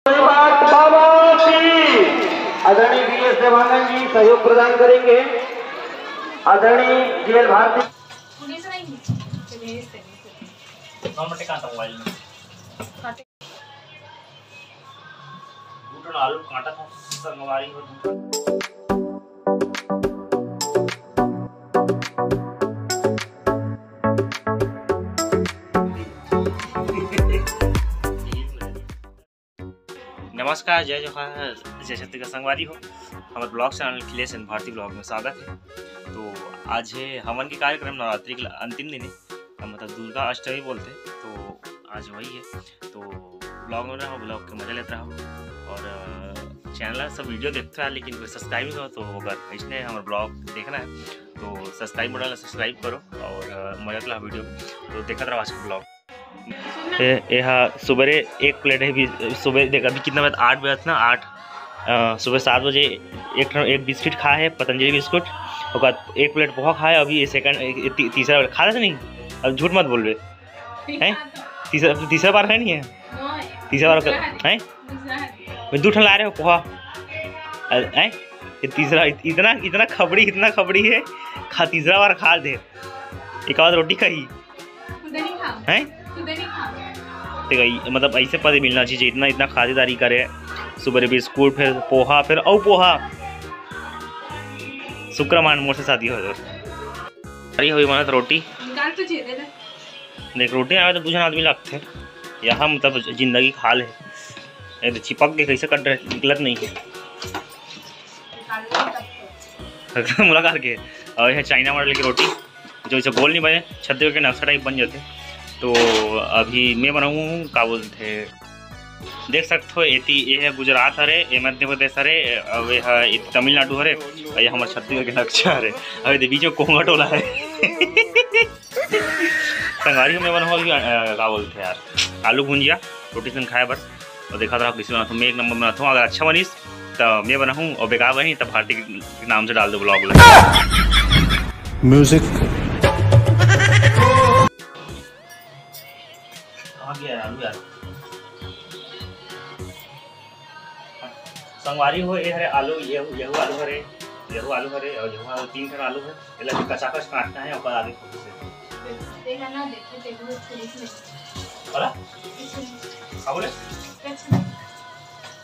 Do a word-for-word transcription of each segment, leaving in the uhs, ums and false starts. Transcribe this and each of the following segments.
बाबा की आदरणीय बी एस देवांगन जी सहयोग प्रदान करेंगे। आदरणीय जी एल भारती। नौ मिनट का था मोबाइल में। दू ठन आलू काटा था संगवारी हो। नमस्कार, जय जोहार, जय छत्तीसगढ़ संगवारी हो। हमर blog channel Akhilesh and Bharati blog में स्वागत है। तो आज है हवन के कार्यक्रम, नवरात्रि के अंतिम दिन है, मतलब दुर्गा अष्टमी बोलते हैं, तो आज वही है। तो ब्लॉग में रहो, ब्लॉग के मजा लेते रहो और चैनल सब वीडियो देखते रहो, लेकिन कोई सब्सक्राइब नहीं करो, तो अगर इसने हमारा ब्लॉग देखना है तो सब्सक्राइब बटन सब्सक्राइब करो और मजा लेते रहो वीडियो। तो देखते रहो आज का ब्लॉग। ए, एहा सुबेरे एक प्लेट है, भी सुबह देख, अभी कितना बजे? आठ बजे ना, आठ। अ, सुबह सात बजे एक ठो, एक बिस्किट खा है, पतंजलि बिस्कुट। ओकर बाद एक प्लेट पोहा खा है, अभी ये सेकंड, एक, ती-, तीसरा प्लेट खा रहे नहीं। अब झूठ मत बोलबे, हैं? तीसरा, तीसरा बार है नहीं है? तीसरा बार है? मैं दू ठन ला रहे हो पोहा, अ, हैं? ये तीसरा, इत-, इतना, इतना खबड़ी, इतना खबड़ी है, खा, तीसरा बार खा दे। एक आध रोटी खाई। खुदे नहीं खाओ। हैं? खुदे नहीं खाओ। देखो, ये, मतलब, ऐसे पति मिलना चाहिए, इतना, इतना खातिरदारी करे। सुबह बिस्कुट, फिर पोहा, फिर और पोहा। शुक्र मान मोर से शादी हो जाए। अरे, हुई बनत रोटी। निकाल तो चाहिए, दे दे। देख, रोटी आवे तो दू झन आदमी लगथे। यहाँ, मतलब, जिंदगी के हाल है। ये तो चिपक के कैसे कट रहे, निकलत नहीं है। निकाल लो तब तो। मुलाकात के। और ये चाइना मॉडल की रोटी। जो इसे गोल नहीं बने, छत्तीसगढ़ के नक्शा टाइप बन जाते। तो अभी मैं बनाऊँ, का बोलते हैं, देख सकते हो, एती ये है गुजरात हरे, ये मध्य प्रदेश हरे, अब ये है, ये तमिलनाडु हरे, और ये हमारे छत्तीसगढ़ के नक्शा हरे। अभी तो बीच में कोंगा टोला है। संगवारी हो, मैं बनाऊँ अभी, अ, का बोलते हैं यार, आलू भुंजिया रोटी संग खाए बर। और देखा था किसी बनाता हूँ, मैं एक नंबर बनाता हूँ। अगर अच्छा बनिस तो मैं बनाऊँ, और बेकार बनी तब भारती के नाम से डाल दो ब्लॉग में। म्यूजिक। कहाँ गया है आलू यार? संगवारी हो, ये हरे आलू, ये, यहू आलू हरे, यहू आलू हरे और यहू आलू, तीन ठन आलू है। एला भी कचाकच काटना है, ओकर आगे फोकस है। देखा ना, देखे, देखो, पुलिस में। बोला? पुलिस में। का बोले? कुछ नहीं।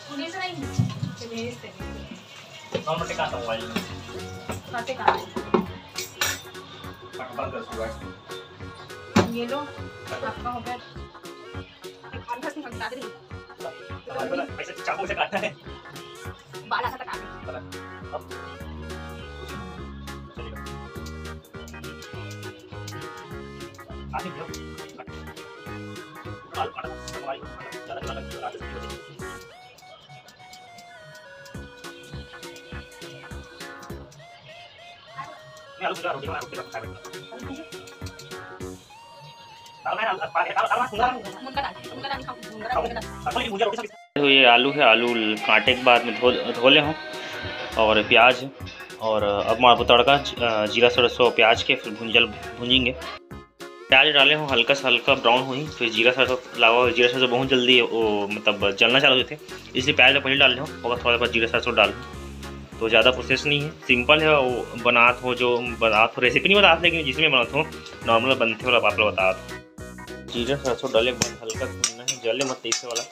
पुलिस नहीं। चलिए, इस तरीके से। नौ मिनट का था मोबाइल में। काटे का? पटपट कर सुबह। ये लो, आपका हो गया। अंदर से हम काट रही। हमारे को ना ऐसे चाकू से काटना है। बाल ऐसा कटा दे। चला। अब। चलेगा। आगे बढ़ो। बाल काटो। हमारी ज्यादा चला लग रहा है। नहीं, आलू पूरा रोटी बना, रोटी बना, खाए बैठो। ये आलू है, आलू काटे के बाद में धो, धो ले हूँ और प्याज है और अब मारबो तड़का, अ, जीरा सरसों प्याज के, फिर भुंजल भुंजेंगे। प्याज डाले हूँ, हल्का सा, हल्का ब्राउन होही, फिर जीरा सरसों लावा, जीरा सरसों बहुत जल्दी वो मतलब जलना चालू होते, इसलिए प्याज ला पहले डाल ले हूँ, ओकर थोड़ा सा जीरा सरसों डाल। तो ज़्यादा प्रोसेस नहीं है, सिंपल है। वो बनात हो, जो बनात हो, रेसिपी नहीं बतात, लेकिन जिसमें बनात हो, नॉर्मल बनते वाला आप लोग बतात। जीरा सरसों डाले के बाद हल्का भूनना है, जले मत, ऐसे वाला।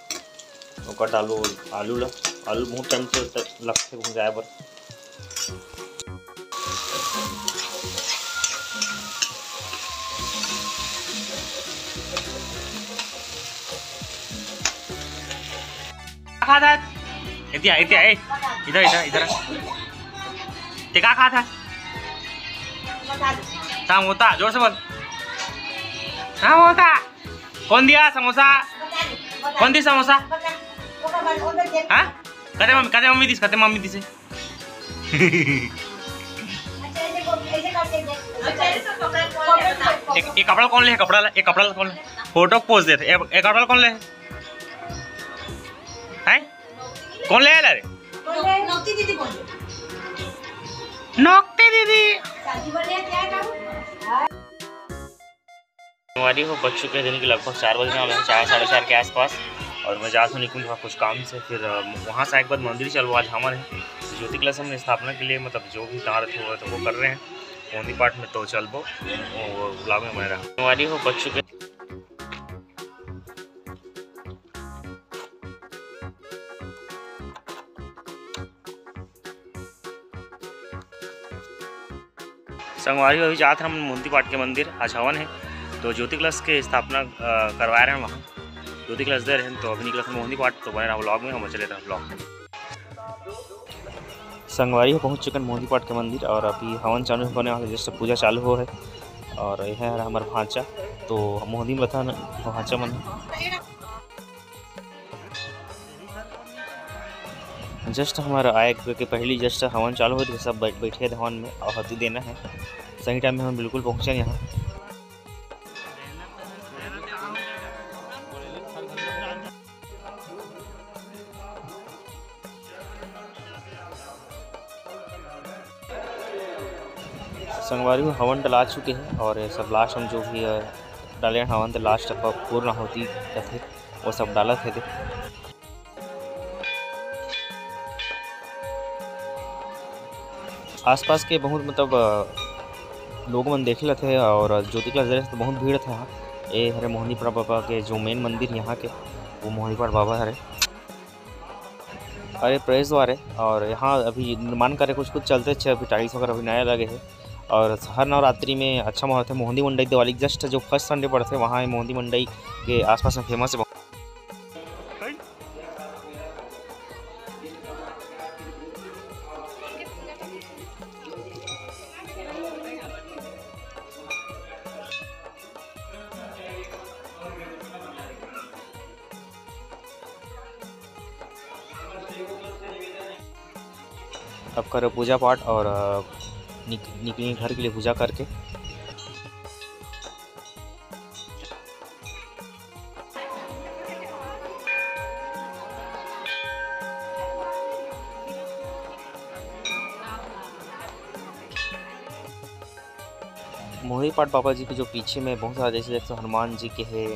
ओकर डालो आलू ला। आलू बहुत टाइम से त-, लगथे भुंजाए बर। का खात हस? इधर, इधर, ए, इधर, इधर, इधर। ते का खात हस? समोसा, जोर से बोल। समोसा। कौन दिया समोसा? कौन दी समोसा? हाँ? कते मम्मी, कते मम्मी दिस, कते मम्मी दिस। ये, ये कपड़ा कौन ले? कपड़ा ला, ये कपड़ा ला कौन ले? फोटो पोज देते। ये, ये कपड़ा कौन ले? हैं? कौन ले आला रे? नौकती दीदी बोल। नौकती दीदी। शादी बोले क्या है बाबू? संगवारी हो, बज चुके हैं दिन के लगभग चार बजने वाले हैं, चार, साढ़े चार के आसपास। और मैं जात हूँ निकुंज वहाँ कुछ काम से, फिर अ, वहाँ से आए के बाद मंदिर चलबो। आज हवन है ज्योति कलश में स्थापना के लिए, मतलब जो भी दान रखे हुए तो वो कर रहे हैं मोहंदी पाठ में, तो चलबो वो ब्लॉग में बने रहा। हमारी हो बच्चों के संगवारी हो, अभी जात हन मोहंती पाट के मंदिर, आज हवन है, तो ज्योति कलश के स्थापना अ, करवाए रहे हैं वहाँ, ज्योति कलश दे रहे हैं, तो अभी निकलत हन मोहंती पाट, तो बने रहा ब्लॉग में, हम चले रहे ब्लॉग में। संगवारी हो, पहुँच चुके हैं मोहंती पाट के मंदिर और अभी हवन चालू होने वाला, जस्ट पूजा चालू हो है और यह है हमारा भांचा, तो मोहंती में बता भांचा मन जस्ट हमारा आए के पहली जस्ट हवन चालू होती है, सब बैठ बैठे हवन में आहुति देना है। सही टाइम में हम बिल्कुल पहुँचे यहाँ। संगवारी हो, हवन डला चुके हैं और सब लास्ट हम जो भी अ, डाले हैं हवन, तो लास्ट पूर्ण आहुति कथे वो सब डालत है। आसपास के बहुत मतलब अ, लोग मन देखे लेथे और ज्योति कलश दे रहे तो बहुत भीड़ था यहाँ। ये हरे मोहनी पाट बाबा के जो मेन मंदिर यहाँ के, वो मोहनी पाट बाबा हरे। अरे प्रवेश द्वार है और यहाँ अभी निर्माण कार्य कुछ कुछ चलते अच्छे, अभी टाइल्स वगैरह अभी नया लगे है और हर नवरात्रि में अच्छा माहौल होता है। मोहंदी मंडई दिवाली जस्ट जो फर्स्ट संडे पड़ते हैं वहाँ मोहंदी मंडई के आसपास में फेमस है। अब करो पूजा पाठ और अ, निक, निकलेंगे घर के लिए पूजा करके। मोहरी पाट बाबा जी के जो पीछे में बहुत सारा जैसे जैसे हनुमान जी के है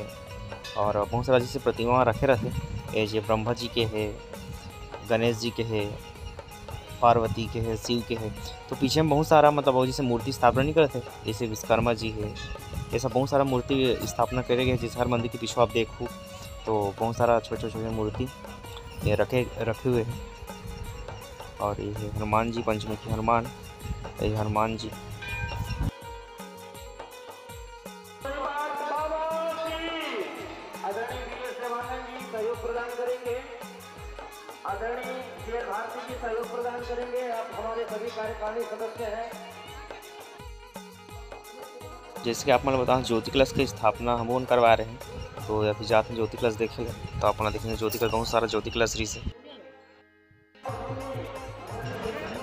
और बहुत सारा जैसे प्रतिमा रखे रहते। ये जो ब्रह्मा जी के है, गणेश जी के है, पार्वती के है, शिव के है, तो पीछे में बहुत सारा मतलब वो जैसे मूर्ति स्थापना नहीं करते, जैसे विश्वकर्मा जी है, ये सब बहुत सारा मूर्ति स्थापना करे गए हैं। जैसे हर मंदिर के पीछे आप देखो तो बहुत सारा छोटे छोटे मूर्ति ये रखे रखे हुए हैं। और ये है हनुमान जी, पंचमुखी हनुमान, ये हनुमान जी। आदरणीय वी एस देवानंद जी सहयोग प्रदान करेंगे। आदरणीय वी एल भारती जी सहयोग प्रदान करेंगे। आप हमारे सभी कार्यकारिणी सदस्य हैं। जैसे कि आप मन ल बताऊं, ज्योति कलश के स्थापना हम मन करवा रहे हैं, तो अभी जात हैं ज्योति कलश देखे ला। तो आप मन देखेंगे ज्योति कलश, बहुत सारा ज्योति कलश रहिस हे।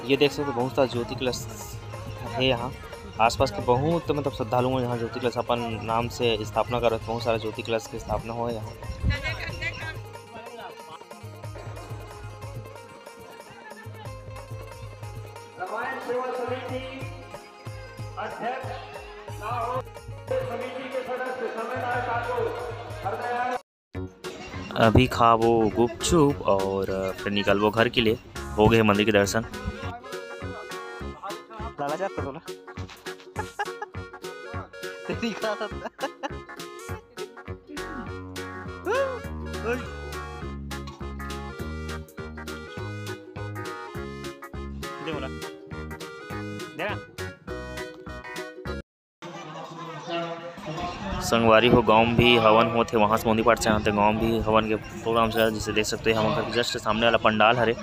ये देख सकते हो, बहुत सारा ज्योति कलश है यहाँ। आसपास के बहुत मतलब श्रद्धालु हैं यहाँ ज्योति कलश अपन नाम से स्थापना करत, बहुत सारा ज्योति कलश की स्थापना हुआ है यहाँ। रामायण सेवा समिति अध्यक्ष ना हो, समिति के सदस्य समय नारायण ठाकुर, हरदयाल। अभी खाबो गुपचुप और फिर निकलबो घर के लिए। हो गए मंदिर के दर्शन। लाला जात का तोला। तेरी का होता? दे बोला। दे ना। संगवारी हो, गांव में भी हवन होत हे, वहां से मोहनी पाठ से आते गांव में भी हवन के प्रोग्राम चला, जिसे देख सकते हैं हवन घर के जस्ट सामने वाला पंडाल हरे।